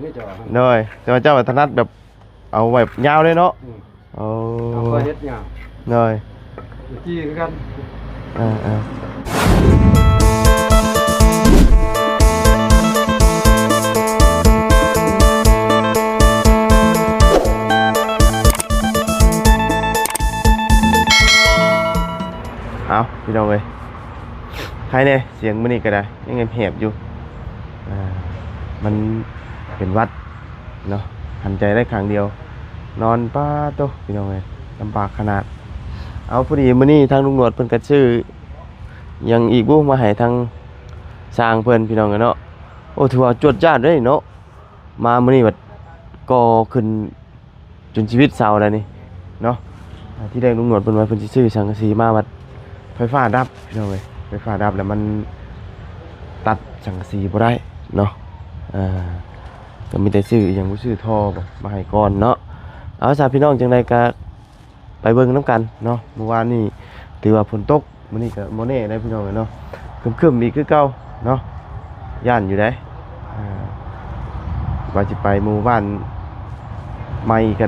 ນີ້ເຈົ້າ ໂດຍ ແຕ່ວ່າເຈົ້າຖະໜັດແບບເອົາແບບຍາວເລີຍເນາະ. ອືມ ໂອ້ ເຮົາກໍເຮັດຍາວ ໂດຍ ກີ້ຄືກັນ. ເອີໆ ເອົາ ພີ່ນ້ອງເອີຍ ໃຄແດ່ ສຽງມື້ນີ້ກໍໄດ້ ຍັງແຫບໆຢູ່ ອ່າ ມັນເປັນຫວັດເນາະ ຫັນໃຈໄດ້ຂ້າງດຽວ ນອນ ປາໂຕ ພີ່ນ້ອງເອີຍ ລຳບາກຂະໜາດ. ເອົາ ພໍດີມື້ນີ້ທາງລຸງໜວດເພິ່ນກໍຊື້ຫຍັງອີກບຸ ມາໃຫ້ທາງຊ່າງເພິ່ນ ພີ່ນ້ອງເອີຍເນາະ. ໂອ້ ຖືວ່າຈວດຈາດເດ້ເນາະ ມາມື້ນີ້ບັດກໍ່ຂຶ້ນ ຈົນຊີວິດເຊົາແລ້ວນີ້ເນາະ. ອ່າ ທີແລກລຸງໜວດເພິ່ນວ່າເພິ່ນຊິຊື້ສັງກະສີມາ ບັດໄຟຟ້າດັບ ພີ່ນ້ອງເອີຍ ໄຟຟ້າດັບແລ້ວມັນຕັດສັງກະສີບໍ່ໄດ້ເນາະ. ເອີ ກໍມີແຕ່ຊື້ຫຍັງ ບໍ່ຊື້ທໍ່ບໍ່ ມາໃຫ້ກ່ອນເນາະ. ເອົາຊະ ພີ່ນ້ອງ ຈັ່ງໃດກໍໄປເບິ່ງນຳກັນເນາະ. ມື້ວານນີ້ຖືວ່າຝົນຕົກ ມື້ນີ້ກໍບໍ່ແນ່ໄດ໋ພີ່ນ້ອງເອີຍເນາະ ຄຶ້ມໆອີກຄືເກົ່າເນາະ ຢ້ານຢູ່ໄດ໋. ອ່າ ວ່າຊິໄປໝູ່ບ້ານໃໝ່ກໍ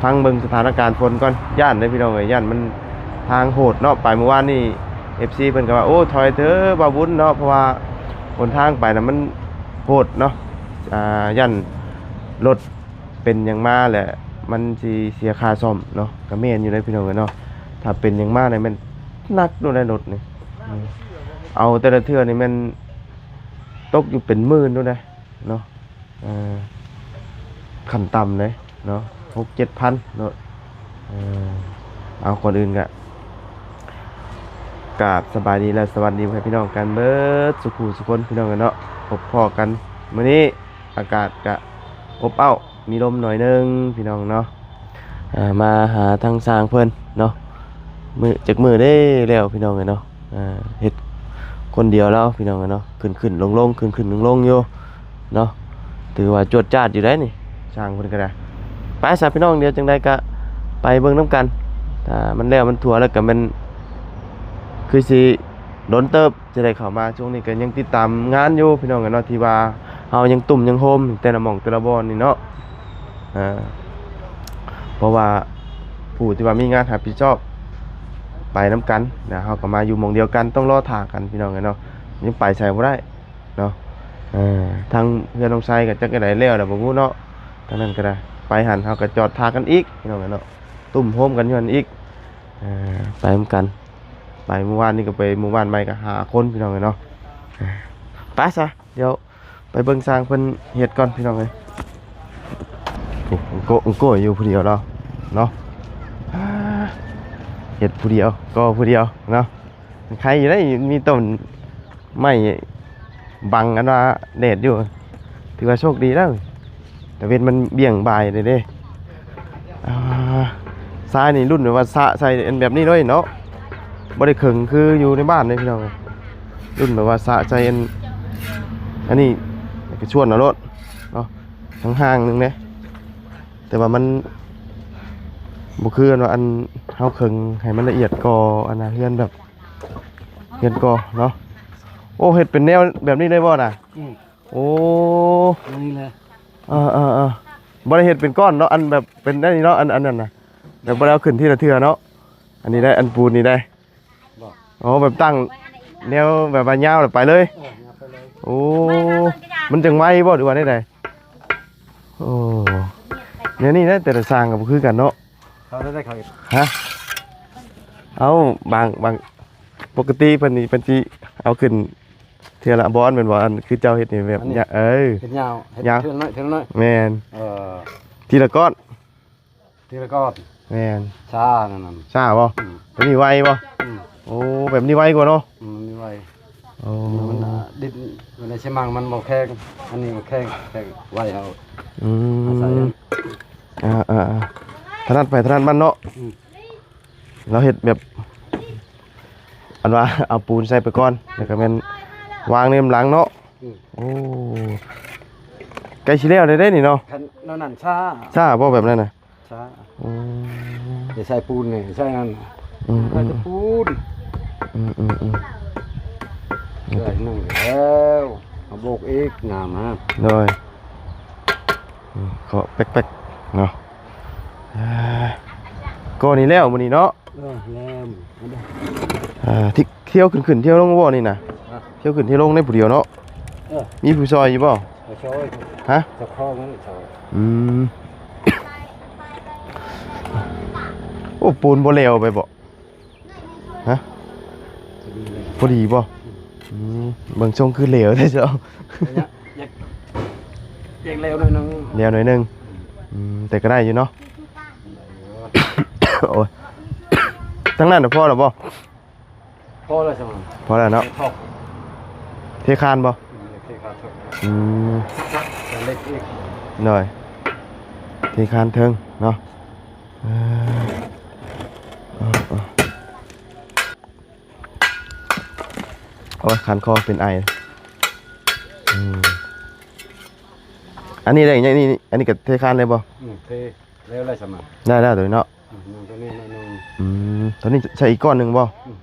ຟັງເບິ່ງສະຖານະການຝົນກ່ອນ ຢ້ານເດ້ພີ່ນ້ອງເອີຍ ຢ້ານມັນທາງໂຫດເນາະ. ໄປມື້ວານນີ້ ເອັຟຊີ ເພິ່ນກໍວ່າ ໂອ້ ຖອຍເທີບ່າວບຸນເນາະ ເພາະວ່າຫົນທາງໄປນະມັນໂຫດເນາະ ອ່າ ຢ້ານລົດ ເປັນຫຍັງມາແຫຼະ ມັນຊິເສຍຄ່າສ້ອມເນາະ. ກໍແມ່ນຢູ່ເດ້ພີ່ນ້ອງເອີຍເນາະ ຖ້າເປັນຫຍັງມານີ້ແມ່ນໜັກໂລດໄດ໋ລົດນີ້. ອືມ ເອົາແຕ່ລະເທື່ອນີ້ແມ່ນຕົກຢູ່ເປັນໝື່ນໂລດໄດ໋ເນາະ ເອີ ຂັ້ນຕ່ຳເດ້ເນາະ ຫົກເຈັດພັນໂລດ. ເອີ ເອົາ ກ່ອນອື່ນກະກາບສະບາຍດີ ແລະ ສະຫວັດດີໃຫ້ພີ່ນ້ອງກັນເບິດສູ່ຜູ້ສູ່ຄົນ ພີ່ນ້ອງເອີຍເນາະ. ພົບພໍ້ກັນມື້ນີ້ ອາກາດກະອົບອ້າວ ມີລົມໜ້ອຍໜຶ່ງພີ່ນ້ອງເນາະ. ອ່າ ມາຫາທາງຊ່າງເພິ່ນເນາະ ມື້ ຈັກມື້ເດ້ແລ້ວພີ່ນ້ອງເອີຍເນາະ. ອ່າ ເຮັດຄົນດຽວລາວພີ່ນ້ອງເອີຍເນາະ ຂຶ້ນໆລົງໆ ຂຶ້ນໆລົງໆຢູ່ເນາະ. ຖືວ່າຈວດຈາດຢູ່ໄດ໋ນີ້ ຊ່າງເພິ່ນກໍໄດ້. ໄປຊະພີ່ນ້ອງ ດຽວຈັ່ງໃດກໍໄປເບິ່ງນຳກັນ. ຖ້າມັນແລ້ວມັນທົ່ວແລ້ວກໍແມ່ນຄືຊິດົນເຕີບ ຈະໄດ້ເຂົ້າມາ. ຊ່ວງນີ້ກໍຍັງຕິດຕາມງານຢູ່ພີ່ນ້ອງເອີຍເນາະ ທີ່ວ່າເຮົາຍັງຕຸ້ມຍັງໂຮມແຕ່ລະໝ່ອງແຕ່ລະບ່ອນນີ້ເນາະ. ເອີ ເພາະວ່າຜູ້ທີ່ວ່າມີງານຮັບຜິດຊອບໄປນຳກັນນະ ເຮົາກໍມາຢູ່ໝ່ອງດຽວກັນ ຕ້ອງລໍຖ້າກັນພີ່ນ້ອງເອີຍເນາະ ຍັງໄປໃສບໍ່ໄດ້ເນາະ. ເອີ ທາງເຮືອນນ້ອງໄຊກໍຈັກໄດ້ແລ້ວແລ້ວບໍ່ຮູ້ເນາະ ທາງນັ້ນກໍໄດ້ ໄປຫັ້ນເຮົາກໍຈອດຖ້າກັນອີກພີ່ນ້ອງເອີຍເນາະ ຕຸ້ມໂຮມກັນຢູ່ຫັ້ນອີກ. ເອີ ໄປນຳກັນ ໄປມື້ວານນີ້ກໍໄປໝູ່ບ້ານໃໝ່ກໍຫ້າຄົນພີ່ນ້ອງເອີຍເນາະ. ເອີ ໄປຊະ ດຽວໄປເບິ່ງຊ່າງເພິ່ນເຮັດກ່ອນພີ່ນ້ອງເອີຍ. ໂອ້ ໂອ້ ໂອ້ ຢູ່ຜູ້ດຽວລາວເນາະ ເຮັດຜູ້ດຽວ ກໍຜູ້ດຽວເນາະ. ໄຄຢູ່ໄດ໋ ມີຕົ້ນໄມ້ບັງອັນວ່າແດດຢູ່ ຖືວ່າໂຊກດີແລ້ວ ຕາເວັນມັນບ່ຽງບ່າຍເດ້. ອ່າ ຊາຍນີ້ລຸ້ນແບບວ່າສະໃສ່ອັນແບບນີ້ເລີຍເນາະ ບໍ່ໄດ້ເຄິ່ງຄືຢູ່ໃນບ້ານເດ້ພີ່ນ້ອງ. ລຸ້ນແບບວ່າສະໃສ່ອັນ ອັນນີ້ ກະຊວນເອົາໂລດເນາະ ທາງຫ່າງໜຶ່ງເດ້ ແຕ່ວ່າມັນບໍ່ຄືອັນວ່າ ອັນເຮົາເຄິ່ງໃຫ້ມັນລະອຽດກໍ ອັນນ່າ ເຮືອນແບບ ເຮືອນກໍເນາະ. ໂອ້ ເຮັດເປັນແນວແບບນີ້ເລີຍບໍ່ນະ? ອືມ ໂອ້ ນີ້ແຫຼະ. ເອີໆໆ ບໍ່ໄດ້ເຮັດເປັນກ້ອນເນາະ ອັນແບບເປັນແນວນີ້ເນາະ ອັນ ອັນນັ້ນນະ ແບບບໍ່ໄດ້ເອົາຂຶ້ນທີລະເທື່ອເນາະ. ອັນນີ້ໄດ້ ອັນປູນນີ້ໄດ້ ບໍ່ ອໍ ແບບຕັ້ງແນວແບບວ່າຍາວແລ້ວໄປເລີຍ. ເອີ ຍາວໄປເລີຍ. ໂອ້ ມັນຈັ່ງໄວບໍ່ ຫຼືວ່າແນວໃດ? ໂອ້ ແນວນີ້ນະ ແຕ່ລະຊ່າງກໍບໍ່ຄືກັນເນາະ. ເຂົາໄດ້ ເຂົາເຮັດ ຮະ? ເອົ້າ ບາງ ບາງ ປົກກະຕິເພິ່ນນີ້ເພິ່ນຊິເອົາຂຶ້ນເທື່ອລະບ່ອນແມ່ນບໍ່? ອັນຄືເຈົ້າເຮັດນີ້ແບບ ອັນນີ້ ຍາ ເອີ ເຮັດຍາວ ເຮັດຍາວ ເທື່ອລະໜ້ອຍ ເທື່ອລະໜ້ອຍ. ແມ່ນ ເອີ ທີລະກ້ອນ ທີລະກ້ອນ. ແມ່ນ ຊ້ານັ້ນ ຊ້າບໍ່? ອືມ ແບບນີ້ໄວບໍ່? ອືມ ໂອ້ ແບບນີ້ໄວກວ່າເນາະ. ອືມ ມັນໄວ. ໂອ້ ມັນ ອ່າ ດິນ ມັນໃນຊິມັງມັນບໍ່ແຂງ ອັນນີ້ມັນແຂງ ແຂງ ໄວເອົາ. ອືມ ອາໄສ ອ່າໆໆ ຖະໜັດໃຜຖະໜັດມັນເນາະ. ອືມ ລາວເຮັດແບບ ອັນວ່າເອົາປູນໃສ່ໄປກ່ອນ ແລ້ວກໍແມ່ນວາງໃນນຳຫຼັງເນາະ. ອືມ ໂອ້ ໃກ້ຊິແລ້ວແລ້ວເດ້ນີ້ເນາະ. ຄັນແນວນັ້ນຊ້າ ຊ້າບໍ່ແບບນັ້ນນະ? ຊ້າ. ໂອ້ ໄດ້ໃສ່ປູນນີ້ ໃສ່ນັ້ນ. ອືມໆ ໃສ່ແຕ່ປູນ. ອືມໆໆ ໃສ່ໜຶ່ງແລ້ວ ມາໂບກອີກ ນ້ຳຮະ. ໂດຍ ເຄາະແປັກໆເນາະ. ເອີ ກໍນີ້ແລ້ວມື້ນີ້ເນາະ. ເອີ ແລ້ວ ເອີ ທີ່ ທ່ຽວຂຶ້ນໆທ່ຽວລົງບໍ່ນີ້ນະ? ຮະ? ທ່ຽວຂຶ້ນທ່ຽວລົງໄດ້ຜູ້ດຽວເນາະ. ເອີ ມີຜູ້ຊ່ອຍຢູ່ບໍ່? ເອີ ຊ່ອຍ. ຮະ? ເຈົ້າຂອງມັນຊ່ອຍ. ອືມ. ໂອ້ ປູນບໍ່ແຫຼວໄປບໍ່? ຮະ? ພໍດີເລີຍ. ພໍດີບໍ່? ອືມ. ອືມ ເບິ່ງຊົງຄືແຫຼວແທ້ເຈົ້າ. ຢາກ ຢາກ ຢາກແຫຼວໜ້ອຍໜຶ່ງ. ແຫຼວໜ້ອຍໜຶ່ງ. ອືມ. ອືມ ແຕ່ກໍໄດ້ຢູ່ເນາະ. ໄດ້ຢູ່. ໂອ້ຍ ທາງນັ້ນນະພໍແລ້ວບໍ່? ພໍແລ້ວຊັ້ນ. ພໍແລ້ວເນາະ. ເທຄານບໍ່? ອືມ ເທຄານເທິງ. ອືມ. ແຕ່ເຫຼັກອີກ. ໂດຍ ເທຄານເທິງເນາະ. ເອີ ເອີ ເອີ ໂອ້ຍ ຄັນຄໍເປັນໄອ. ອືມ. ອັນນີ້ໄດ້ຫຍັງນີ້? ອັນນີ້ກໍເທຄານໄດ້ບໍ່? ອືມ ເທແລ້ວ ໄດ້ສ່ຳນັ້ນ. ໄດ້ແລ້ວໂຕນີ້ເນາະ. ອືມ ຕົວນີ້ໜ້ອຍໜຶ່ງ. ອືມ. ຕົວນີ້ໃສ່ອີກກ້ອນໜຶ່ງບໍ່? ອືມ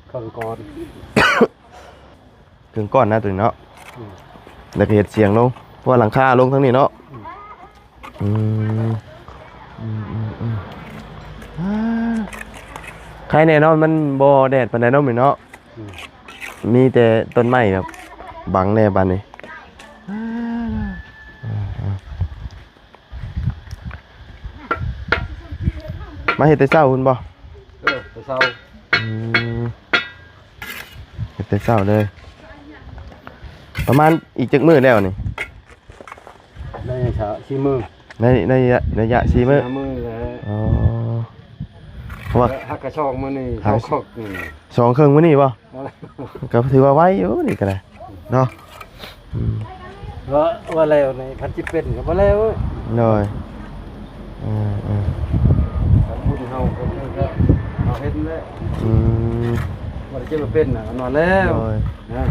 ເຄິ່ງກ້ອນ. ເຄິ່ງກ້ອນນະຕົວນີ້ເນາະ. ອືມ. ແລ້ວກໍເຮັດສຽງລົງ ເພາະວ່າຫຼັງຄາລົງທາງນີ້ເນາະ. ອືມ. ອືມ ອືມ ອືມ ອືມ. ອາ ໄຄແນ່ເນາະ ມັນບໍ່ແດດປານໃດເນາະມື້ນີ້ເນາະ. ອືມ. ມີແຕ່ຕົ້ນໄມ້ແບບບັງແນ່ບາດນີ້. ອາ ມາເຮັດແຕ່ເຊົ້າພຸ້ນບໍ່? ເອີ ແຕ່ເຊົ້າ. ອືມ. ເຮັດແຕ່ເຊົ້າເລີຍ. ປະມານອີກຈັກມື້ແລ້ວນີ້? ໄດ້ສາມສີ່ມື້. ໃນ ໃນໄລຍະ ໄລຍະສີ່ມື້. ສີ່ມື້ແລ້ວ. ອໍ ເພາະວ່າ ຫາກະສອງມື້ນີ້ ຫາ ສອງເຄິ່ງມື້ນີ້ບໍ່? ເອີ ກໍຖືວ່າໄວຢູ່ນີ້ກໍໄດ້ເນາະ. ອືມ. ວ່າ ວ່າແລ້ວນີ້ ຄັນຊິເປັນກໍບໍ່ແລ້ວ. ໂດຍ. ເອີ ເອີ ບຸນເຮົາ ເຮົາເຮັດແຫຼະ. ອືມ. ບໍ່ໄດ້ເຈັບວ່າເປັນນະ ນອນແລ້ວ. ໂດຍ. ນະ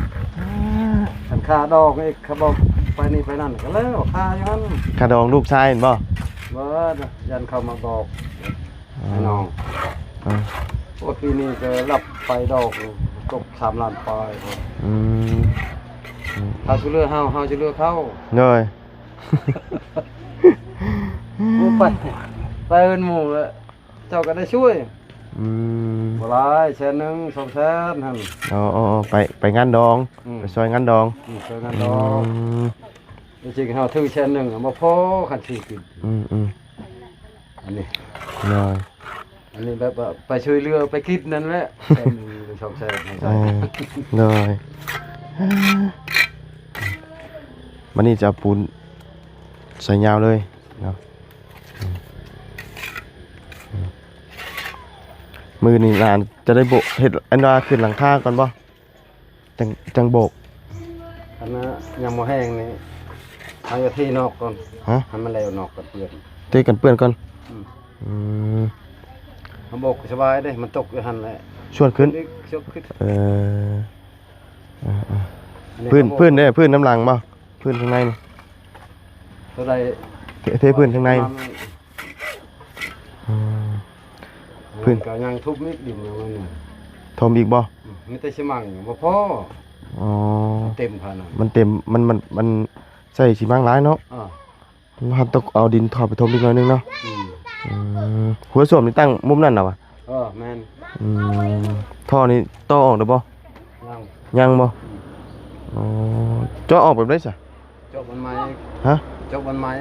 ຄັນຄ່າດອກອີກ ເຂົາບອກໄປນີ້ໄປນັ້ນກໍແລ້ວ ຄ່າຢູ່ຫັ້ນ. ຄ່າດອງລູກຊາຍແມ່ນບໍ່? ບໍ່ ຢ້ານເຂົາມາບອກ. ອໍ ໃຫ້ນ້ອງ. ເອີ ໂອ້ ປີນີ້ກໍລັບໄປດອກຕົກສາມລ້ານປາຍ. ອືມ. ອືມ ເຂົາຊິເຫຼືອເຮົາ ເຮົາຊິເຫຼືອເຂົາ. ໂດຍ. ໂອ້ ໄປ ໄປເຮືອນໝູ່ແລ້ວ ເຈົ້າກໍໄດ້ຊ່ວຍ. ອືມ. ບໍ່ຫຼາຍ ແສນໜຶ່ງ ສອງແສນຫັ້ນ. ອໍ ອໍ ໄປ ໄປງານດອງ. ອືມ. ໄປຊ່ອຍງານດອງ. ອືມ ຊ່ວຍງານດອງ. ອືມ. ຈິງໆ ເຮົາຖືແສນໜຶ່ງບໍ່ພໍ ຄັນຊິກິນ. ອືມໆ. ອັນນີ້ ໂດຍ. ອັນນີ້ແບບວ່າໄປຊ່ວຍເຫຼືອໄປກິນນັ້ນແຫຼະ ແສນໜຶ່ງ ສອງແສນໃຫ້. ເອີ ໂດຍ. ບັດນີ້ຈະເອົາປູນໃສ່ຍາວເລີຍເນາະ. ອືມ ອືມ. ມື້ນີ້ຫຼານຈະໄດ້ໂບະ ເຮັດອັນວ່າຂຶ້ນຫຼັງຄາກ່ອນບໍ່? ຈັ່ງ ຈັ່ງໂບກ. ຄັນວ່າຍັງບໍ່ແຫ້ງນີ້ ເຮົາຈະເທນອກກ່ອນ. ຮະ? ໃຫ້ມັນແລ້ວນອກກັນເປື້ອນ. ເທກັນເປື້ອນກ່ອນ. ອືມ. ອືມ. ເຮົາໂບກສະບາຍເດ້ ມັນຕົກຢູ່ຫັ້ນແຫຼະ. ຊວນຂຶ້ນ. ຊວນຂຶ້ນ. ເອີ. ອ່າໆ. ພື້ນ ພື້ນເດ້ ພື້ນນ້ຳຫຼັງບໍ່? ພື້ນຂ້າງໃນນີ້. ເທົ່າໃດ? ເທ ເທພື້ນຂ້າງໃນ. ອືມ. ພື້ນກໍຍັງທຸບອີກ ດິນຍັງໜ້ອຍໜຶ່ງ. ຖົມອີກບໍ່? ອືມ ມີແຕ່ຊິມັງບໍ່ພໍ. ອໍ ເຕັມພານະ ມັນເຕັມ ມັນ ມັນ ມັນໃສ່ຊິມັງຫຼາຍເນາະ. ອ່າ ເຮົາຕ້ອງເອົາດິນເຂົ້າໄປຖົມອີກໜ້ອຍໜຶ່ງເນາະ. ອືມ. ອືມ ຫົວສ້ວມນີ້ຕັ້ງມຸມນັ້ນນະວະ? ເອີ ແມ່ນ. ອືມ ທໍ່ນີ້ຕໍ່ອອກແລ້ວບໍ່? ຍັງ. ຍັງບໍ່? ອືມ. ອໍ ເຈາະອອກແບບໃດຊະ? ເຈາະບານໃໝ່. ຮະ? ເຈາະບານໃໝ່.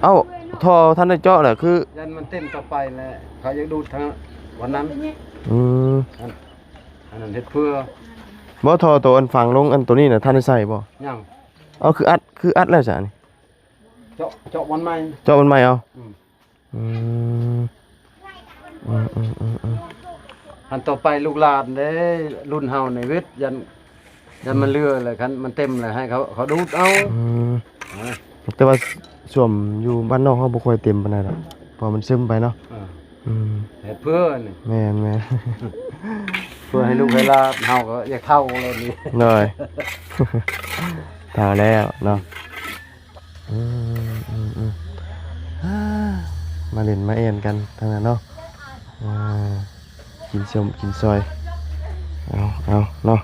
ເອີ ເອົ້າ ທໍ່ທັນໄດ້ເຈາະແຫຼະ ຄືຢ້ານມັນເຕັມຕໍ່ໄປແຫຼະ ເຂົາຢາກດູດທາງວັນນັ້ນ. ອືມ. ອັນ ອັນນັ້ນເຮັດເພື່ອ ບໍ່ ທໍ່ໂຕອັນຝັງລົງ ອັນໂຕນີ້ນະ ທັນໄດ້ໃສ່ບໍ່? ຍັງ. ເອົາ ຄືອັດ ຄືອັດແລ້ວຊະນີ້? ເຈາະ ເຈາະບານໃໝ່. ເຈາະບານໃໝ່ເອົາ. ອືມ. ອືມ ອືມ ອືມ ອືມ ອືມ. ອັນຕໍ່ໄປລູກຫຼານເດ້ ລຸ້ນເຮົາໃນເວດ ຢ້ານ ຢ້ານມັນເຫຼືອແລ້ວ ຄັນມັນເຕັມແລ້ວ ໃຫ້ເຂົາ ເຂົາດູດເອົາ. ອືມ. ແຕ່ວ່າສ້ວມຢູ່ບ້ານນອກເຮົາບໍ່ຄ່ອຍເຕັມປານໃດດອກ ເພາະມັນຊຶມໄປເນາະ. ເອີ. ອືມ. ເຮັດເພື່ອນີ້. ແມ່ນໆ. ເພື່ອໃຫ້ລູກໃຫ້ຫຼານ ເຮົາກໍຢາກເຖົ້າແລ້ວນີ້. ໂດຍ. ເຖົ້າແລ້ວເນາະ. ອືມ ອືມ ອືມ ມາຫຼິ້ນມາແອ່ນກັນທັງນັ້ນເນາະ. ອ່າ ກິນສົ້ມກິນຊອຍ. ເອົາ ເອົາເນາະ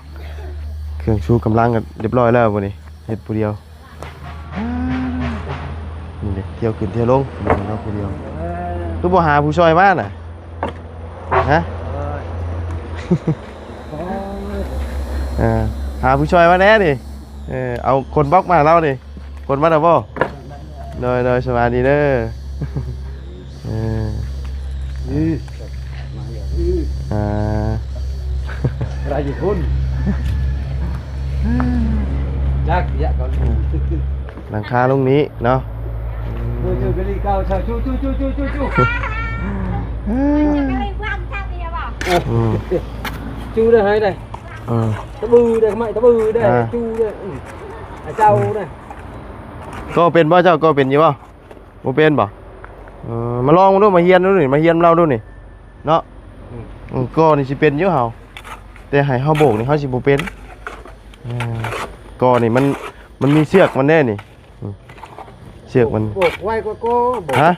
ເຄື່ອງຊູກຳລັງກໍຮຽບຮ້ອຍແລ້ວບັດນີ້ ເຮັດຜູ້ດຽວ. ທ່ຽວຂຶ້ນທ່ຽວລົງ ເນາະ ຜູ້ດຽວ. ຄືບໍ່ຫາຜູ້ຊ່ອຍມານະ? ຮະ? ເອີ ຫາຜູ້ຊ່ອຍມາແດ່ນີ້. ເອີ ເອົາຄົນບລັອກມາໃຫ້ລາວນີ້. ຄົນມາແລ້ວບໍ່? ໂດຍ ໂດຍ ສະບາຍດີເດີ. ເອີ ອື ມາຢູ່ ອື ອ່າ ລາວຢູ່ພຸ້ນ ຈັກຢາກເຂົາ ຫຼັງຄາລົງນີ້ເນາະ. ເອີ ຈູ ຈູ ຈູ ຈູ ອືມ ຈູໄດ້ໃຫ້ໄດ້ ເອີ ຕະບືໄດ້ ໄມ້ຕະບືໄດ້ ອ່າ ຈູໄດ້ ອືມ ເຈົ້າໄດ້. ກໍເປັນບໍ່ ເຈົ້າກໍເປັນຢູ່ບໍ່? ບໍ່ເປັນບໍ່? ເອີ ມາລອງເບິ່ງດູ ມາຮຽນດູນີ້ ມາຮຽນນຳລາວດູນີ້ເນາະ. ອືມ ອືມ ກໍນີ້ຊິເປັນຢູ່ເຮົາ ແຕ່ໃຫ້ເຮົາໂບກນີ້ເຮົາຊິບໍ່ເປັນ. ເອີ ກໍນີ້ມັນ ມັນມີເຊືອກມັນເດ້ນີ້. ອືມ ເຊືອກມັນ ໂບກໄວກວ່າກໍ ໂບກ ຮະ?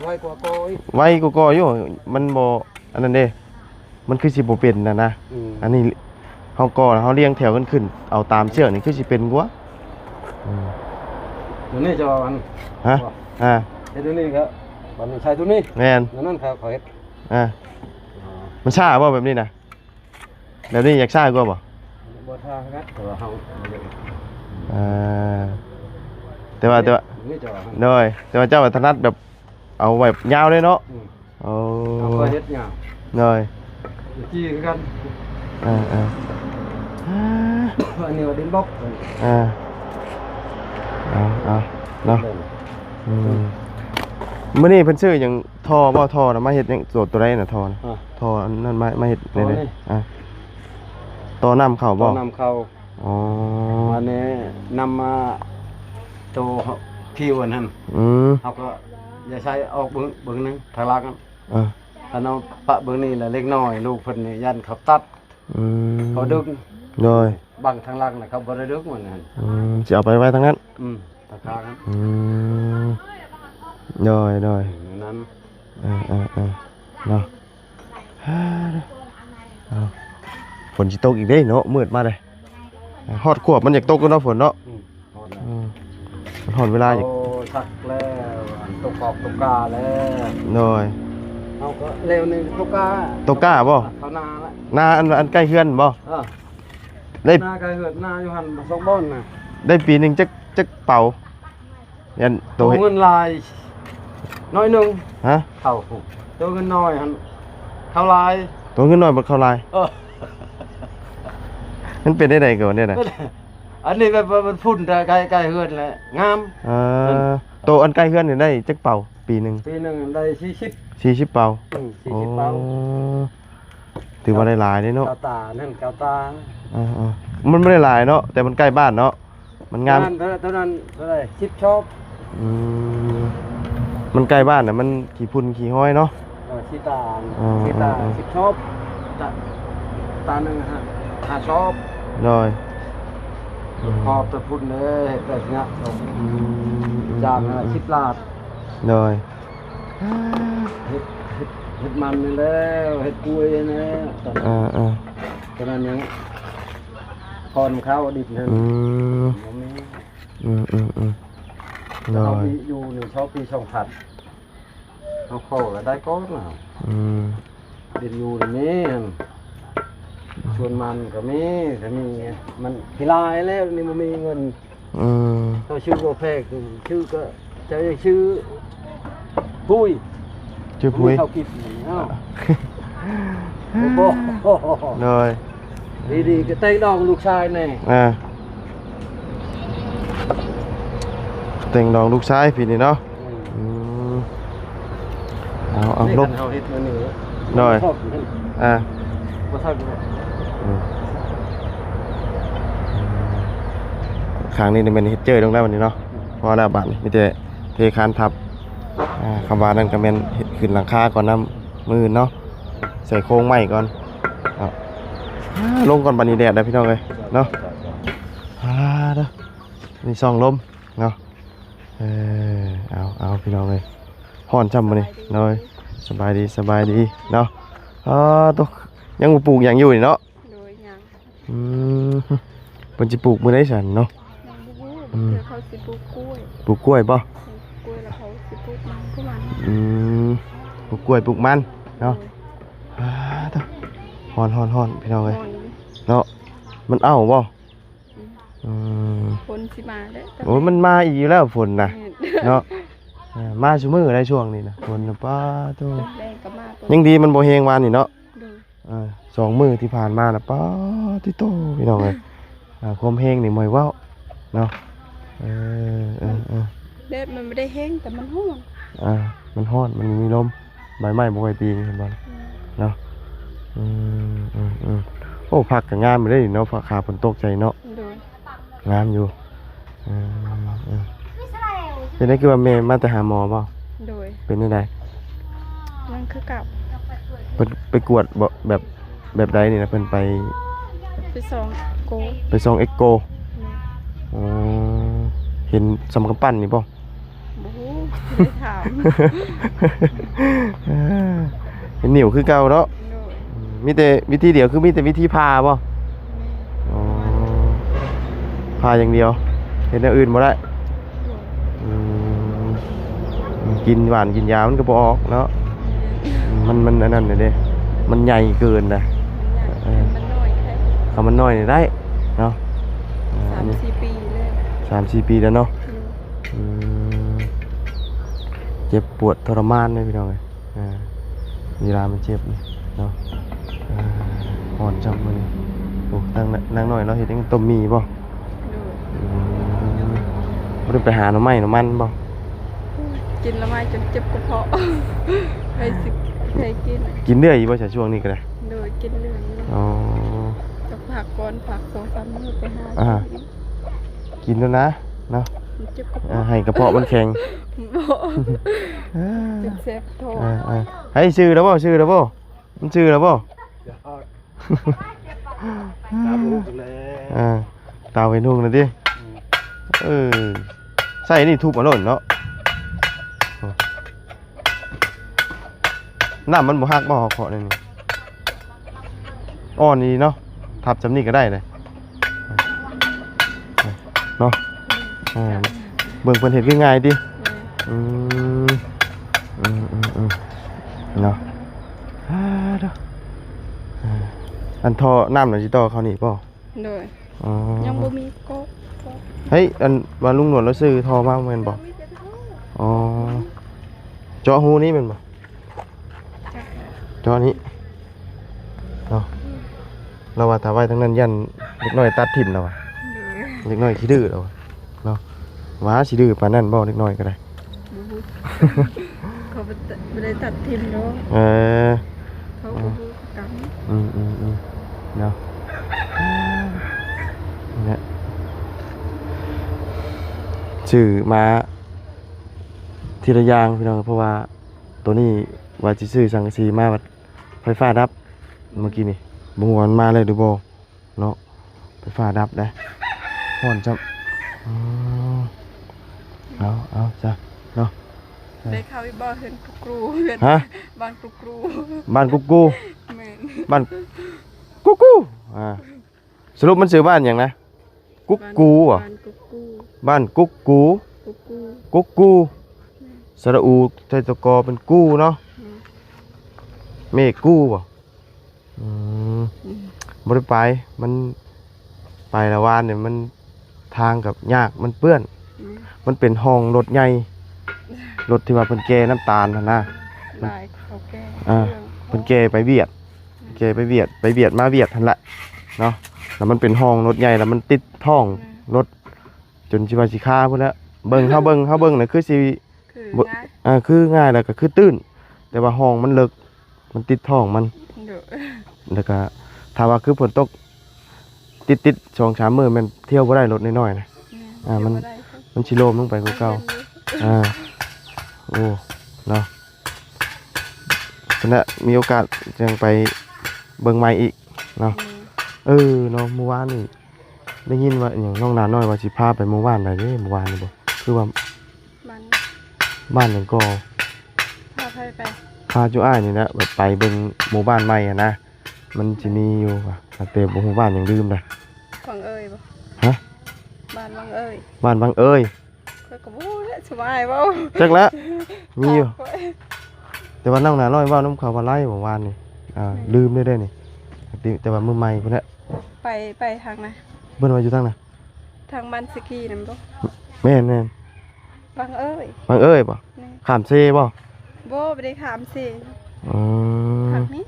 ໄວກວ່າກໍອີກ ໄວກວ່າກໍຢູ່ ມັນບໍ່ອັນນັ້ນເດ້. ມັນຄືຊິບໍ່ເປັນນະນະ. ອືມ ອັນນີ້ເຮົາກໍ ເຮົາລຽງແຖວກັນຂຶ້ນ ເອົາຕາມເຊືອກນີ້ຄືຊິເປັນກວ່າ. ອືມ ດຽວນີ້ຈະເອົາອັນ ຮະ? ບໍ່ ອ່າ ເຮັດດຽວນີ້ກໍ ບັດນີ້ໃສ່ຕົວນີ້ ແມ່ນ ອັນນັ້ນເຂົາ ເຂົາເຮັດ ອ່າ ອໍ ມັນຊ້າບໍ່ແບບນີ້ນະ? ແບບນີ້ຢາກຊ້າກວ່າບໍ່? ບໍ່ຊ້າຄັກ ແຕ່ວ່າເຮົາ ເອີ ແຕ່ວ່າ ແຕ່ວ່າ ນີ້ຈະເອົາ ໂດຍ ແຕ່ວ່າເຈົ້າຖະໜັດແບບເອົາແບບຍາວເລີຍເນາະ. ອືມ ໂອ້ ເຮົາກໍເຮັດຍາວ ໂດຍ ຈີ່ຄືກັນ. ເອີ ເອີ ອັນນີ້ວ່າດິນບລັອກ ເອີ ເອົາ ເອົາເນາະ. ອືມ ມື້ນີ້ເພິ່ນຊື້ຫຍັງ ທໍ່ບໍ່? ທໍ່ນະ ມາເຮັດຫຍັງ? ຕົວ ຕົວໃດນະ ທໍ່ນະ? ຮະ? ທໍ່ອັນນັ້ນມາ ມາເຮັດ ຕໍ່ນີ້ ນີ້ ນີ້ ອ່າ ຕໍ່ນ້ຳເຂົ້າບໍ່? ຕໍ່ນ້ຳເຂົ້າ. ອໍ ມາແນະນຳມາໂຕ ເຮົາ ຜິວອັນນັ້ນ. ອືມ ເຮົາກໍຢ່າໃຊ້ອອກເບິ່ງ ເບິ່ງໜຶ່ງທາງຫຼັງ. ເອີ ຄັນເຮົາປະເບິ່ງນີ້ລະ ເລັກນ້ອຍລູກເພິ່ນນີ້ຢ້ານເຂົາຕັດ. ອືມ ເຂົາດຶງ ໂດຍ ບັງທາງຫຼັງນະ ເຂົາບໍ່ໄດ້ດຶງວ່ານັ້ນ. ອືມ ຊິເອົາໄປໄວ້ທາງນັ້ນ. ອືມ ທາງຂ້າງນັ້ນ. ອືມ ໂດຍ ໂດຍ ອືມ ນັ້ນ. ເອີ ເອີ ເອີ ເນາະ. ອ້າ ເອົາ ຝົນຊິຕົກອີກເດ້ເນາະ ມືດມາເດ້. ຮອດຂວບມັນຢາກຕົກແລ້ວເນາະ ຝົນເນາະ. ອືມ ຮອດແລ້ວ ອືມ ມັນຮອດເວລາອີກ. ເອົາ ຊັກແລ້ວ ອັນຕົກອອກຕົກກາແລ້ວ. ໂດຍ ເຮົາກໍແລ້ວນີ້ຕົກກາ ຕົກກາບໍ່? ເຂົ້ານາລະ ນາອັນ ອັນໃກ້ເຮືອນບໍ່? ເອີ ໄດ້ ນາໃກ້ເຮືອນ ນາຢູ່ຫັ້ນສອງບ່ອນນະ. ໄດ້ປີໜຶ່ງຈັກ ຈັກເປົາ? ຍັນໂຕ ໂຕເງິນຫຼາຍໜ້ອຍໜຶ່ງ. ຮະ? ເຂົ້າ ໂຕເງິນໜ້ອຍຫັ້ນເຂົ້າຫຼາຍ ໂຕເງິນໜ້ອຍມັນເຂົ້າຫຼາຍ. ເອີ ມັນເປັນໄດ້ໃດກໍແນວນັ້ນ. ອັນນີ້ແບບວ່າມັນຝຸ່ນ ແຕ່ໃກ້ ໃກ້ເຮືອນແຫຼະງາມ. ເອີ ໂຕອັນໃກ້ເຮືອນນີ້ໄດ້ຈັກເປົາປີໜຶ່ງ? ປີໜຶ່ງໄດ້ສີ່ສິບ ສີ່ສິບເປົາ. ອືມ ສີ່ສິບເປົາ. ໂອ້ ຖືວ່າໄດ້ຫຼາຍເດ້ເນາະ. ເກົ້າຕານັ້ນ ເກົ້າຕາ. ເອີໆ ມັນບໍ່ໄດ້ຫຼາຍເນາະ ແຕ່ມັນໃກ້ບ້ານເນາະ ມັນງາມ. ເທົ່ານັ້ນ ເທົ່ານັ້ນ ເທົ່າໃດ ສິບຊອບ. ອືມ ມັນໃກ້ບ້ານນະ ມັນຂີ້ຝຸ່ນຂີ້ຫອຍເນາະ. ເອີ ຂີ້ຕາ ເອີໆໆ ຂີ້ຕາສິບຊອບ ຕາ ຕາໜຶ່ງຫ້າ ຫ້າຊອບ. ໂດຍ ອືມ ຂອບຕະພຸ້ນເດີ ເຮັດໄປຊະນະ. ອືມ ຈ້າງຫ້າສິບລາດ. ໂດຍ ເຮັດ ເຮັດ ເຮັດມັນນີ້ແລ້ວ ເຮັດກ້ວຍນີ້ແລ້ວ ຕອນ ເອີໆ ຕອນນັ້ນຍັງ ຄອນເຂົ້າດິນນັ້ນ. ອືມ ບໍ່ມີ. ອືມໆໆ ໂດຍ ເຮົາມີຢູ່ນີ້ ເຊົ່າປີສອງພັນ ເຮົາຂໍລະໄດ້ກ່ອນນະ. ອືມ ດິນຢູ່ນີ້ມີ ສວນມັນກໍມີ ກໍມີ ມັນຂີ້ລາຍແລ້ວ ນີ້ບໍ່ມີເງິນ. ອືມ ເຈົ້າຊື້ບໍ່ແພງ ຊື້ກໍ ເຈົ້າຢາກຊື້ປຸ໋ຍ ຊື້ປຸ໋ຍ ເຂົາກິນ. ເອົ້າ ໂດຍ ດີໆ ກໍແຕ່ງດອງລູກຊາຍແດ່. ອ່າ ແຕ່ງດອງລູກຊາຍປີນີ້ເນາະ. ອືມ ອືມ ເອົາ ເອົາ ລົບ ເຮົາເຮັດມື້ນີ້ ໂດຍ ອ່າ ບໍ່ທັນ. ອືມ ຂ້າງນີ້ນີ້ແມ່ນເຮັດເຈີລົງແລ້ວບັດນີ້ເນາະ. ພໍແລ້ວບາດນີ້ມີແຕ່ເທຄານທັບ. ອ່າ ຄຳວ່ານັ້ນກໍແມ່ນເຮັດຂຶ້ນຫຼັງຄາກ່ອນນຳ ມື້ອື່ນເນາະ ໃສ່ໂຄງໃໝ່ກ່ອນເນາະ. ອ່າ ລົງກ່ອນ ບັດນີ້ແດດແລ້ວພີ່ນ້ອງເອີຍເນາະ. ອ່າ ເດີ ນີ້ຊ່ອງລົມເນາະ. ເອີ ເອົາ ເອົາ ພີ່ນ້ອງເອີຍ ຮ້ອນຊ້ຳມື້ນີ້. ໂດຍ ສະບາຍດີ ສະບາຍດີເນາະ. ອໍ ໂຕ ຍັງບໍ່ປູກຫຍັງຢູ່ນີ້ເນາະ? ໂດຍ ຍັງ. ອືມ ເພິ່ນຊິປູກມື້ໃດຊັ້ນເນາະ? ຍັງບໍ່ຮູ້. ອືມ ເຂົາຊິປູກກ້ວຍ. ປູກກ້ວຍບໍ່? ປູກກ້ວຍແລ້ວເຂົາ ອືມ ປູກກ້ວຍ ປູກມັນເນາະ. ໂດຍ ອ້າ ໂທ້ ຮ້ອນໆໆ ພີ່ນ້ອງເອີຍ ຮ້ອນຢູ່ ເນາະ. ມັນເອົາບໍ່? ອືມ ອືມ ຝົນຊິມາແລ້ວ. ໂອ້ຍ ມັນມາອີກຢູ່ແລ້ວຝົນນະ ແມ່ນ ເນາະ. ເອີ ມາຊຸມື້ໄດ໋ຊ່ວງນີ້ນະ ຝົນນະ ປ້າໂທ້ ແລງກໍມາ. ຍັງດີມັນບໍ່ແຮງວານນີ້ເນາະ. ໂດຍ ເອີ ສອງມື້ທີ່ຜ່ານມານະ ປາຕິໂຕ ພີ່ນ້ອງເອີຍ ອ່າ ຄວາມແຮງນີ້ບໍ່ໃຫ້ເວົ້າເນາະ. ເອີ ເອີ ເອີ ແດດມັນບໍ່ໄດ້ແຮງ ແຕ່ມັນຮ້ອນ ອ່າ ມັນຮ້ອນ ມັນມີລົມ ໃບໄມ້ບໍ່ຄ່ອຍຕີ ເຫັນບໍ່ ອືມ ເນາະ. ອືມ ອືມ ອືມ ໂອ້ ຜັກກໍງາມເດ້ເນາະ ຟ້າຂາຝົນຕົກໃສ່ເນາະ. ໂດຍ ງາມຢູ່. ເອີ ເອີ ເປັນໄດ ຄືວ່າແມ່ມາແຕ່ຫາໝໍບໍ່? ໂດຍ ເປັນຈັ່ງໃດ? ຍັງຄືເກົ່າ. ເພິ່ນໄປກວດບໍ່ ແບບ ແບບໃດນີ້ນະ? ເພິ່ນໄປ ໄປສ່ອງເອັກໂກ ໄປສ່ອງເອັກໂກ. ໂດຍ ອໍ ເຫັນສ່ຳກຳປັ້ນນີ້ບໍ່? ບໍ່ຮູ້ ບໍ່ໄດ້ຖາມ. ເອີ ເປັນໜິວຄືເກົ່າເນາະ. ໂດຍ ອືມ ມີແຕ່ວິທີດຽວ ຄືມີແຕ່ວິທີຜ່າບໍ່? ແມ່ນ ອໍ ຜ່າຢ່າງດຽວ ເຮັດແນວອື່ນບໍ່ໄດ້. ໂດຍ ອືມ ກິນຫວານກິນຢາມັນກໍບໍ່ອອກເນາະ. ແມ່ນ ມັນ ມັນອັນນັ້ນເດ້ ມັນໃຫຍ່ເກີນນະ. ມັນໃຫຍ່ ເອີ ມັນນ້ອຍໄດ້ ຖ້າມັນນ້ອຍນີ້ໄດ້ເນາະ. ເອີ ສາມສີ່ປີເລີຍ ສາມສີ່ປີແລ້ວເນາະ. ໂດຍ ອືມ ເຈັບປວດທໍລະມານເດ້ ພີ່ນ້ອງເອີຍ. ອ່າ ເວລາມັນເຈັບນີ້ເນາະ. ອ່າ ຮ້ອນຈ້ຳມື້ນີ້. ໂອ້ ນາງ ນາງນ້ອຍເນາະ ເຮັດຫຍັງ ຕົ້ມໝີ່ບໍ່? ໂດຍ ອືມ ບໍ່ໄດ້ໄປຫາໜໍ່ໄມ້ໜໍ່ມັນບໍ່? ກິນໜໍ່ໄມ້ຈົນເຈັບກະເພາະ ໃຜຊິ ໃຜກິນ. ກິນເລື້ອຍຢູ່ບໍ່ຊະ ຊ່ວງນີ້ກໍໄດ້? ໂດຍ ກິນເລື້ອຍຢູ່. ອໍ ກໍພັກກ່ອນ ພັກສອງສາມມື້ໄປຫາ. ອ່າ ກິນອີກ ກິນແລ້ວນະ ເນາະ ມັນເຈັບກະເພາະ ເອີ ໃຫ້ກະເພາະມັນແຂງ. ບໍ່ ເອີ ເຈັບແສບທ້ອງ. ເອີ ເອີ ໃຫ້ຊື່ແລ້ວບໍ່? ຊື່ແລ້ວບໍ່? ມັນຊື່ແລ້ວບໍ່? ຕາບໍ່ຮູ້ແລ້ວ ເອີ ຕາເຫັນຮຸ່ງແລ້ວຕິ. ອືມ ເອີ ໃຊ້ອັນນີ້ທຸບເອົາໂລດເນາະ. ໂອ້ ນ້ຳມັນບໍ່ຫັກບໍ່? ເຄາະແນວນີ້ ອ່ອນດີເນາະ ທັບຊ່ຳນີ້ກໍໄດ້ເດ້ເນາະ. ເອີ ເບິ່ງເພິ່ນເຮັດຄືງ່າຍຕິ. ອືມ ອືມ ອືມ ອືມ ເນາະ. ອ່າ ເດີ ອ່າ ອັນທໍ່ນ້ຳນະຊິຕໍ່ເຂົ້ານີ້ບໍ່? ໂດຍ ອໍ ຍັງບໍ່ມີກໍ ກໍ ເຮີ້ຍ ອັນວ່າລຸງໜວດລາວຊື້ທໍ່ມາແມ່ນບໍ່? ມີແຕ່ທໍ່ ອໍ ເຈາະຮູນີ້ແມ່ນບໍ່? ເຈາະ ເຈາະນີ້ເນາະ. ລາວວ່າຖ້າໄວ້ທາງນັ້ນຢ້ານເດັກນ້ອຍຕັດຖິ້ມລາວວ່າ. ໂດຍ ເດັກນ້ອຍຂີ້ດື້ລາວວ່າເນາະ. ວ່າຊິດື້ປານນັ້ນບໍ່ເດັກນ້ອຍກໍໄດ້? ບໍ່ຮູ້ ເຂົາບໍ່ໄດ້ຕັດຖິ້ມດອກ. ເອີ ເຂົາບໍ່ຮູ້ຄືກັນ. ອືມໆໆ ເນາະ ນີ້ແຫຼະ ຊື້ມາທີລະຢ່າງພີ່ນ້ອງ ເພາະວ່າໂຕນີ້ວ່າຊິຊື້ສັງກະສີມາ ບັດໄຟຟ້າດັບ ອືມ ເມື່ອກີ້ນີ້ ບໍ່ຮູ້ວ່າມັນມາແລ້ວຫຼືບໍ່. ເນາະ ໄຟຟ້າດັບເດ້ ຮ້ອນຈ້ຳ. ອໍ ເອົາ ເອົາຊະເນາະ. ໄດ້ເຂົ້າຢູ່ບໍ່ ເຮືອນກຸກກູ? ຮະ? ບ້ານກຸກກູ ບ້ານກຸກກູ. ແມ່ນ ບ້ານກຸກກູ. ອ່າ ສະຫຼຸບມັນຊື່ບ້ານຫຍັງນະ? ກຸກກູບໍ? ບ້ານ ບ້ານກຸກກູ ກຸກກູ ກຸກກູ ແມ່ນ ສະຫຼະອູ ໃສ່ຕະກໍເປັນກູເນາະ. ແມ່ນ ເມກູບໍ? ອືມ ອືມ ບໍ່ໄດ້ໄປ ມັນໄປລະວານນີ້ ມັນທາງກໍຍາກ ມັນເປື້ອນ. ອືມ ມັນເປັນຮ່ອງລົດໃຫຍ່ ລົດທີ່ວ່າເພິ່ນແກ່ນ້ຳຕານຫັ້ນນະ. ຫຼາຍເຂົາແກ່ ອ່າ ເຄື່ອງ ເພິ່ນແກ່ໄປວຽດ ອືມ ແກ່ໄປວຽດ ໄປວຽດມາວຽດຫັ້ນແຫຼະເນາະ. ແລ້ວມັນເປັນຮ່ອງລົດໃຫຍ່ ແລ້ວມັນຕິດທ້ອງ ແມ່ນ ລົດ ຈົນຊິວ່າຊິຄາພຸ້ນແຫຼະ. ເບິ່ງ ເຮົາເບິ່ງ ເຮົາເບິ່ງນະ ຄືຊິ ຄືງ່າຍ ອ່າ ຄືງ່າຍ ແລ້ວກໍຄືຕື້ນ ແຕ່ວ່າຮ່ອງມັນເລິກ ມັນຕິດທ້ອງມັນ. ໂດຍ ແລ້ວກໍຖ້າວ່າຄືຝົນຕົກຕິດໆ ສອງສາມມື້ ແມ່ນທ່ຽວບໍ່ໄດ້ລົດນ້ອຍໆນະ. ແມ່ນ ອ່າ ມັນ ທ່ຽວບໍ່ໄດ້ ມັນຊິໂລມລົງໄປກວ່າເກົ່າ. ມັນເປັນຢູ່ ອ່າ ໂອ້ ເນາະ ຊັ້ນແຫຼະ ມີໂອກາດຈັ່ງໄປເບິ່ງໃໝ່ອີກເນາະ. ແມ່ນ ເອີ ເນາະ ມື້ວານນີ້ ໄດ້ຍິນວ່າອີຫຍັງ ນ້ອງໜານ້ອຍວ່າຊິພາໄປໝູ່ບ້ານໃດເດ້ ໝູ່ບ້ານນີ້ບໍ່? ຄືວ່າບ້ານ ບ້ານຫຍັງກໍ ພາໃຜໄປ? ພາຈຸອ້າຍນີ້ແຫຼະ ແບບໄປເບິ່ງໝູ່ບ້ານໃໝ່ຫັ້ນນະ ມັນຊິມີຢູ່ຫວາ ແຕ່ບໍ່ຮູ້ບ້ານຫຍັງ ລືມລະ. ວັງເອີຍບໍ່? ຮະ? ບ້ານວັງເອີຍ ບ້ານວັງເອີຍ. ຂ້ອຍກໍບໍ່ຮູ້ແຫຼະ ສະບາຍເວົ້າ ຈັກລະ ມີຢູ່ ຂ້ອຍ ແຕ່ວ່ານ້ອງໜ້ານ້ອຍເວົ້ານຳເຂົາວ່າໄລເມື່ອວານນີ້ ອ່າ ແມ່ນ ລືມໄດ້ເດ້ນີ້ ແຕ່ວ່າມື້ໃໝ່ພຸ້ນແຫຼະ. ໄປ ໄປທາງໃດ? ເພິ່ນວ່າຢູ່ທາງໃດ? ທາງບ້ານສະກີນັ້ນບໍ່? ແມ່ນໆ. ບັງເອີຍ ບັງເອີຍບໍ່? ແມ່ນ. ຂ້າມເຊບໍ່? ບໍ່ ບໍ່ໄດ້ຂ້າມເຊ. ອືມ ທາງນີ້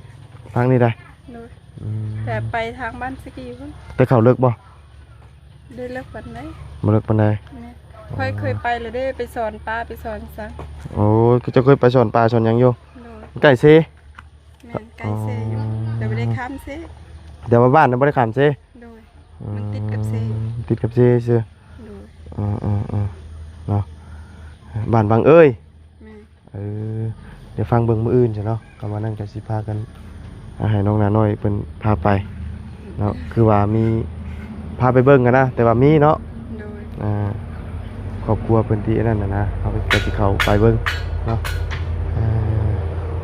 ທາງນີ້ໄດ໋? ໂດຍ. ອືມ ແຕ່ໄປທາງບ້ານສະກີພຸ້ນ. ແຕ່ເຂົາເລິກບໍ່? ບໍ່ໄດ້ເລິກປານໃດ. ບໍ່ເລິກປານໃດ. ແມ່ນ. ຂ້ອຍເຄີຍໄປແລ້ວເດ້ ໄປສອນປາ ໄປສອນສັງ. ໂອ້ ເຈົ້າເຄີຍໄປສອນປາສອນຫຍັງຢູ່? ໂດຍ. ໃກ້ເຊ? ແມ່ນ ໃກ້ເຊຢູ່. ອໍ ແຕ່ບໍ່ໄດ້ຂ້າມເຊ. ແຕ່ວ່າບ້ານນະບໍ່ໄດ້ຂ້າມເຊ? ໂດຍ. ອືມ ມັນຕິດກັບເຊ ຕິດກັບເຊຊື່. ໂດຍ. ເອີ ເອີ ເອີ ເນາະ ບ້ານບັງເອີຍ. ແມ່ນ. ເອີ ດຽວຟັງເບິ່ງມື້ອື່ນຊະເນາະ ກະວ່ານັ້ນກະຊິພາກັນ ອາ ໃຫ້ນ້ອງໜ້ານ້ອຍເພິ່ນພາໄປເນາະ ຄືວ່າມີ ພາໄປເບິ່ງຫັ້ນນະ ແຕ່ວ່າມີເນາະ. ໂດຍ. ອ່າ ຄອບຄົວເພິ່ນທີ່ອັນນັ້ນນະ ເຮົາກະຊິເຂົ້າໄປເບິ່ງເນາະ. ອ່າ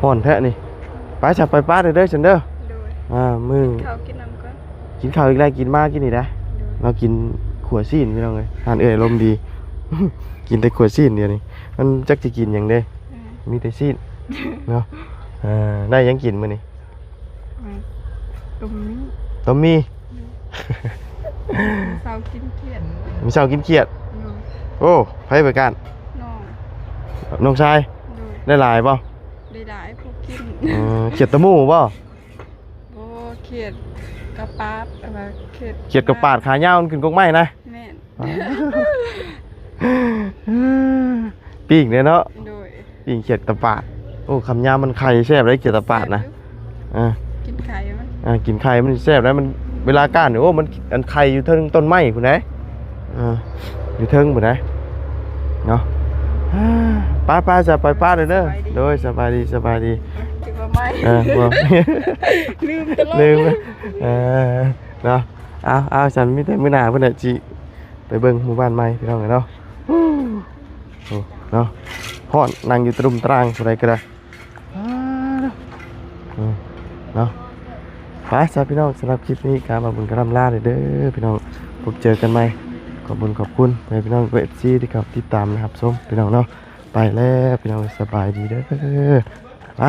ຮ້ອນແທ້ນີ້. ໄປຊະ ໄປປະເດີຊັ້ນເດີ. ໂດຍ. ອ່າ ມື້ ກິນເຂົ້າກິນນ້ຳກ່ອນ. ກິນເຂົ້າອີກແລ້ວ ກິນມາກິນນີ້ໄດ໋. ໂດຍ. ເຮົາກິນຂົ້ວຊີ້ນພີ່ນ້ອງເອີຍ ຮ້ານເອື້ອຍອາລົມດີ ກິນແຕ່ຂົ້ວຊີ້ນດຽວນີ້ ມັນຈັກຊິກິນຫຍັງເດ້. ອືມ ມີແຕ່ຊີ້ນເນາະ. ເອີ ໄດ້ຫຍັງກິນມື້ນີ້? ອືມ ຕົ້ມໝີ່ ຕົ້ມໝີ່. ອືມ ມື້ເຊົ້າກິນຂຽດ ມື້ເຊົ້າກິນຂຽດ. ໂດຍ. ໂອ້ ໃຜປະກາດ? ນ້ອງ ນ້ອງຊາຍ. ໂດຍ. ໄດ້ຫຼາຍບໍ່? ໄດ້ຫຼາຍພໍກິນ. ເອີ ຂຽດຕະໝູ່ບໍ່? ບໍ່ ຂຽດກະປາດ ແຕ່ວ່າຂຽດ ຂຽດກະປາດຂາຍາວ ມັນຂຶ້ນກົກໄມ້ນະ. ແມ່ນ. ປີ້ງເດ້ເນາະ. ໂດຍ. ປີ້ງຂຽດຕະປາດ. ໂອ້ ຄຳຍາມມັນໄຂ່ແຊບເດ້ ຂຽດຕະປາດນະ. ແຊບຢູ່. ອ່າ ກິນໄຂ່ມັນ ອ່າ ກິນໄຂ່ມັນແຊບໄດ໋. ມັນ ເວລາກ້ານນີ້ ໂອ້ ມັນ ອັນໄຂ່ຢູ່ເທິງຕົ້ນໄມ້ພຸ້ນເດ້. ອ່າ ຢູ່ເທິງພຸ້ນເດ້ເນາະ. ໄປໆ ຈະໄປປະເດີ. ສະບາຍດີ. ໂດຍ ສະບາຍດີ ສະບາຍດີ. ເອີ ບໍ່ ລືມຕະຫຼອດ ລືມ. ເອີ ເນາະ. ເອົາໆ ຊັ້ນມີແຕ່ມື້ໜ້າພຸ້ນແຫຼະ ຊິໄປເບິ່ງໝູ່ບ້ານໃໝ່ພີ່ນ້ອງເອີຍເນາະ. ໂອ້ ເນາະ ຮ້ອນ ນັ່ງຢູ່ຕະດຸມຕະຣາງ ຜູ້ໃດກະໄດ້. ອືມ ເນາະ. ໄປຊະພີ່ນ້ອງ ສຳລັບຄລິບນີ້ກະບ່າວບຸນກະລ່ຳລາເດີພີ່ນ້ອງ. ພົບເຈີກັນໃໝ່. ຂອບບຸນຂອບຄຸນພໍ່ແມ່ພີ່ນ້ອງ ເອັຟຊີ ທີ່ເຂົ້າຕິດຕາມ ແລະ ຮັບຊົມພີ່ນ້ອງເນາະ. ໄປແລ້ວພີ່ນ້ອງ ສະບາຍດີເດີ. ໄປ.